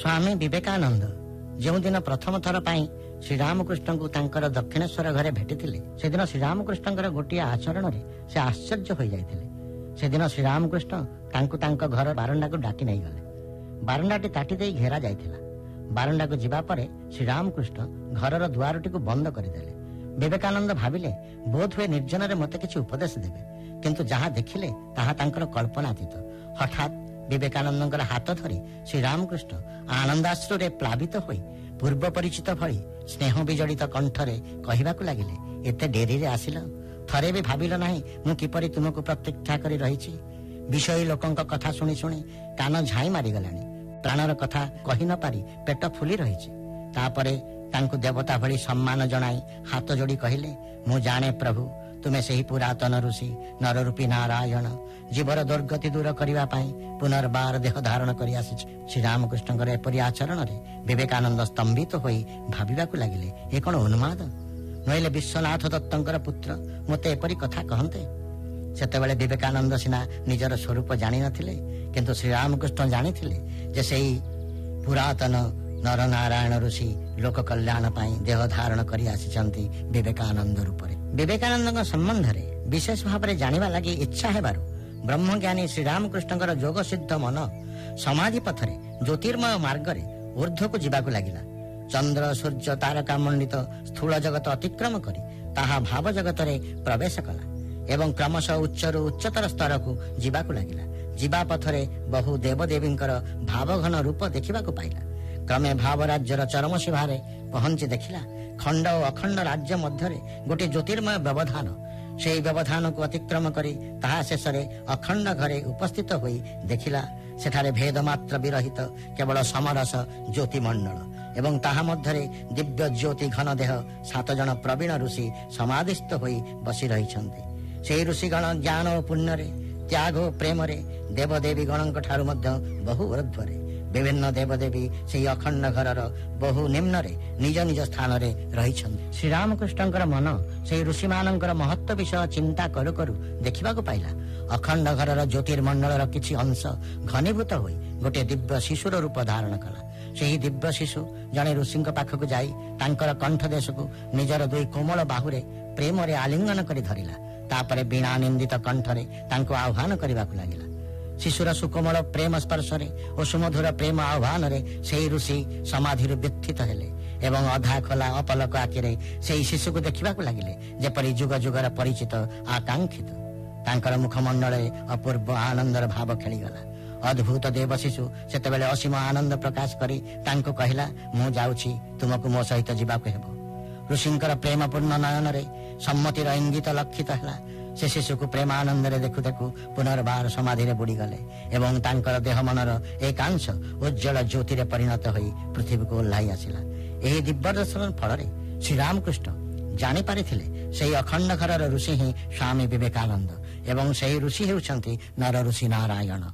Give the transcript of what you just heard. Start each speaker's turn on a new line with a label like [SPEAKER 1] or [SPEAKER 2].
[SPEAKER 1] ସ୍ୱାମୀ ବିବେକାନନ୍ଦ ଯେଉଁଦିନ ପ୍ରଥମ ଥର ପାଇଁ ଶ୍ରୀରାମକୃଷ୍ଣଙ୍କୁ ତାଙ୍କର ଦକ୍ଷିଣେଶ୍ୱର ଘରେ ଭେଟିଥିଲେ, ସେଦିନ ଶ୍ରୀରାମକୃଷ୍ଣଙ୍କର ଗୋଟିଏ ଆଚରଣରେ ସେ ଆଶ୍ଚର୍ଯ୍ୟ ହୋଇଯାଇଥିଲେ। ସେଦିନ ଶ୍ରୀରାମକୃଷ୍ଣ ତାଙ୍କୁ ତାଙ୍କ ଘର ବାରଣ୍ଡାକୁ ଡାକି ନେଇଗଲେ। ବାରଣ୍ଡାଟି ତାଟି ଦେଇ ଘେରା ଯାଇଥିଲା। ବାରଣ୍ଡାକୁ ଯିବା ପରେ ଶ୍ରୀରାମକୃଷ୍ଣ ଘରର ଦୁଆରଟିକୁ ବନ୍ଦ କରିଦେଲେ। ବିବେକାନନ୍ଦ ଭାବିଲେ, ବୋଧହୁଏ ନିର୍ଜନରେ ମୋତେ କିଛି ଉପଦେଶ ଦେବେ। କିନ୍ତୁ ଯାହା ଦେଖିଲେ ତାହା ତାଙ୍କର କଳ୍ପନାତୀତ। ହଠାତ୍ ବିବେକାନନ୍ଦଙ୍କର ହାତ ଧରି ଶ୍ରୀରାମକୃଷ୍ଣ ଆନନ୍ଦାଶ୍ରୁରେ ପ୍ଲାବିତ ହୋଇ ପୂର୍ବ ପରିଚିତ ଭଳି ସ୍ନେହ ବିଜଡ଼ିତ କଣ୍ଠରେ କହିବାକୁ ଲାଗିଲେ, ଏତେ ଡେରିରେ ଆସିଲ, ଥରେ ବି ଭାବିଲ ନାହିଁ ମୁଁ କିପରି ତୁମକୁ ପ୍ରତୀକ୍ଷା କରି ରହିଛି। ବିଷୟୀ ଲୋକଙ୍କ କଥା ଶୁଣି ଶୁଣି କାନ ଝାଇଁ ମାରିଗଲାଣି, ପ୍ରାଣର କଥା କହି ନ ପାରି ପେଟ ଫୁଲି ରହିଛି। ତାପରେ ତାଙ୍କୁ ଦେବତା ଭଳି ସମ୍ମାନ ଜଣାଇ ହାତ ଯୋଡ଼ି କହିଲେ, ମୁଁ ଜାଣେ ପ୍ରଭୁ, ତୁମେ ସେହି ପୁରାତନ ଋଷି ନରରୂପୀ ନାରାୟଣ, ଜୀବର ଦୁର୍ଗତି ଦୂର କରିବା ପାଇଁ ପୁନର୍ବାର ଦେହ ଧାରଣ କରି ଆସିଛି। ଶ୍ରୀରାମକୃଷ୍ଣଙ୍କର ଏପରି ଆଚରଣରେ ବିବେକାନନ୍ଦ ସ୍ତମ୍ଭିତ ହୋଇ ଭାବିବାକୁ ଲାଗିଲେ, ଏ କଣ ଉନ୍ମାଦ? ନଇଲେ ବିଶ୍ୱନାଥ ଦତ୍ତଙ୍କର ପୁତ୍ର ମୋତେ ଏପରି କଥା କହନ୍ତେ? ସେତେବେଳେ ବିବେକାନନ୍ଦ ସିନା ନିଜର ସ୍ୱରୂପ ଜାଣିନଥିଲେ, କିନ୍ତୁ ଶ୍ରୀରାମକୃଷ୍ଣ ଜାଣିଥିଲେ ଯେ ସେଇ ପୁରାତନ ନରନାରାୟଣ ଋଷି ଲୋକ କଲ୍ୟାଣ ପାଇଁ ଦେହ ଧାରଣ କରି ଆସିଛନ୍ତି ବିବେକାନନ୍ଦ ରୂପରେ। ବିବେକାନନ୍ଦଙ୍କ ସମ୍ବନ୍ଧରେ ବିଶେଷ ଭାବରେ ଜାଣିବା ଲାଗି ଇଚ୍ଛା ହେବାରୁ ବ୍ରହ୍ମଜ୍ଞାନୀ ଶ୍ରୀରାମକୃଷ୍ଣଙ୍କର ଯୋଗସିଦ୍ଧ ମନ ସମାଧି ପଥରେ ଜ୍ୟୋତିର୍ମୟ ମାର୍ଗରେ ଊର୍ଦ୍ଧ୍ୱକୁ ଯିବାକୁ ଲାଗିଲା। ଚନ୍ଦ୍ର ସୂର୍ଯ୍ୟ ତାରକା ମଣ୍ଡିତ ସ୍ଥୂଳ ଜଗତ ଅତିକ୍ରମ କରି ତାହା ଭାବ ଜଗତରେ ପ୍ରବେଶ କଲା ଏବଂ କ୍ରମଶଃ ଉଚ୍ଚରୁ ଉଚ୍ଚତର ସ୍ତରକୁ ଯିବାକୁ ଲାଗିଲା। ଯିବା ପଥରେ ବହୁ ଦେବଦେବୀଙ୍କର ଭାବଘନ ରୂପ ଦେଖିବାକୁ ପାଇଲା। କ୍ରମେ ଭାବରାଜ୍ୟର ଚରମ ସୀମାରେ ପହଞ୍ଚି ଦେଖିଲା, ଖଣ୍ଡ ଓ ଅଖଣ୍ଡ ରାଜ୍ୟ ମଧ୍ୟରେ ଗୋଟିଏ ଜ୍ୟୋତିର୍ମୟ ବ୍ୟବଧାନ। ସେହି ବ୍ୟବଧାନକୁ ଅତିକ୍ରମ କରି ତାହା ଶେଷରେ ଅଖଣ୍ଡ ଘରେ ଉପସ୍ଥିତ ହୋଇ ଦେଖିଲା, ସେଠାରେ ଭେଦ ମାତ୍ର ବିରହିତ କେବଳ ସମରସ ଜ୍ୟୋତିମଣ୍ଡଳ ଏବଂ ତାହା ମଧ୍ୟରେ ଦିବ୍ୟ ଜ୍ୟୋତି ଘନ ଦେହ 7 ଜଣ ପ୍ରବୀଣ ଋଷି ସମାଧିସ୍ଥ ହୋଇ ବସି ରହିଛନ୍ତି। ସେହି ଋଷିଗଣ ଜ୍ଞାନ ଓ ପୁଣ୍ୟରେ, ତ୍ୟାଗ ଓ ପ୍ରେମରେ ଦେବଦେବୀ ଗଣଙ୍କ ଠାରୁ ମଧ୍ୟ ବହୁ ଊର୍ଦ୍ଧ୍ୱରେ। ବିଭିନ୍ନ ଦେବଦେବୀ ସେହି ଅଖଣ୍ଡ ଘରର ବହୁ ନିମ୍ନରେ ନିଜ ନିଜ ସ୍ଥାନରେ ରହିଛନ୍ତି। ଶ୍ରୀରାମକୃଷ୍ଣଙ୍କର ମନ ସେହି ଋଷିମାନଙ୍କର ମହତ୍ଵ ବିଷୟ ଚିନ୍ତା କରୁ କରୁ ଦେଖିବାକୁ ପାଇଲା, ଅଖଣ୍ଡ ଘରର ଜ୍ୟୋତିର୍ମଣ୍ଡଳର କିଛି ଅଂଶ ଘନୀଭୂତ ହୋଇ ଗୋଟିଏ ଦିବ୍ୟ ଶିଶୁର ରୂପ ଧାରଣ କଲା। ସେହି ଦିବ୍ୟ ଶିଶୁ ଜଣେ ଋଷିଙ୍କ ପାଖକୁ ଯାଇ ତାଙ୍କର କଣ୍ଠ ଦେଶକୁ ନିଜର ଦୁଇ କୋମଳ ବାହୁରେ ପ୍ରେମରେ ଆଲିଙ୍ଗନ କରି ଧରିଲା। ତାପରେ ବୀଣା ନିନ୍ଦିତ କଣ୍ଠରେ ତାଙ୍କୁ ଆହ୍ୱାନ କରିବାକୁ ଲାଗିଲା। ଶିଶୁର ସୁକୋମଳ ପ୍ରେମ ସ୍ପର୍ଶରେ ଓ ସୁମଧୁର ପ୍ରେମ ଆହ୍ୱାନରେ ସେହି ଋଷି ସମାଧିରୁ ବ୍ୟଥିତ ହେଲେ ଏବଂ ଅଧା ଖୋଲା ଅପଲକ ଆଖିରେ ସେହି ଶିଶୁକୁ ଦେଖିବାକୁ ଲାଗିଲେ, ଯେପରି ଯୁଗ ଯୁଗର ପରିଚିତ ଆକାଂକ୍ଷିତ। ତାଙ୍କର ମୁଖମଣ୍ଡଳରେ ଅପୂର୍ବ ଆନନ୍ଦର ଭାବ ଖେଳିଗଲା। ଅଦ୍ଭୁତ ଦେବ ଶିଶୁ ସେତେବେଳେ ଅସୀମ ଆନନ୍ଦ ପ୍ରକାଶ କରି ତାଙ୍କୁ କହିଲା, ମୁଁ ଯାଉଛି, ତୁମକୁ ମୋ ସହିତ ଯିବାକୁ ହେବ। ଋଷିଙ୍କର ପ୍ରେମପୂର୍ଣ୍ଣ ନୟନରେ ସମ୍ମତିର ଇଙ୍ଗିତ ଲକ୍ଷିତ ହେଲା। ସେ ଶିଶୁକୁ ପ୍ରେମାନନ୍ଦରେ ଦେଖୁ ଦେଖୁ ପୁନର୍ବାର ସମାଧିରେ ବୁଡ଼ିଗଲେ ଏବଂ ତାଙ୍କର ଦେହ ମନର ଏକାଂଶ ଉଜ୍ଜଳ ଜ୍ୟୋତିରେ ପରିଣତ ହୋଇ ପୃଥିବୀକୁ ଓହ୍ଲାଇ ଆସିଲା। ଏହି ଦିବ୍ୟ ଦର୍ଶନ ଫଳରେ ଶ୍ରୀରାମକୃଷ୍ଣ ଜାଣିପାରିଥିଲେ ସେହି ଅଖଣ୍ଡ ଘରର ଋଷି ହିଁ ସ୍ୱାମୀ ବିବେକାନନ୍ଦ ଏବଂ ସେହି ଋଷି ହେଉଛନ୍ତି ନର ଋଷି ନାରାୟଣ।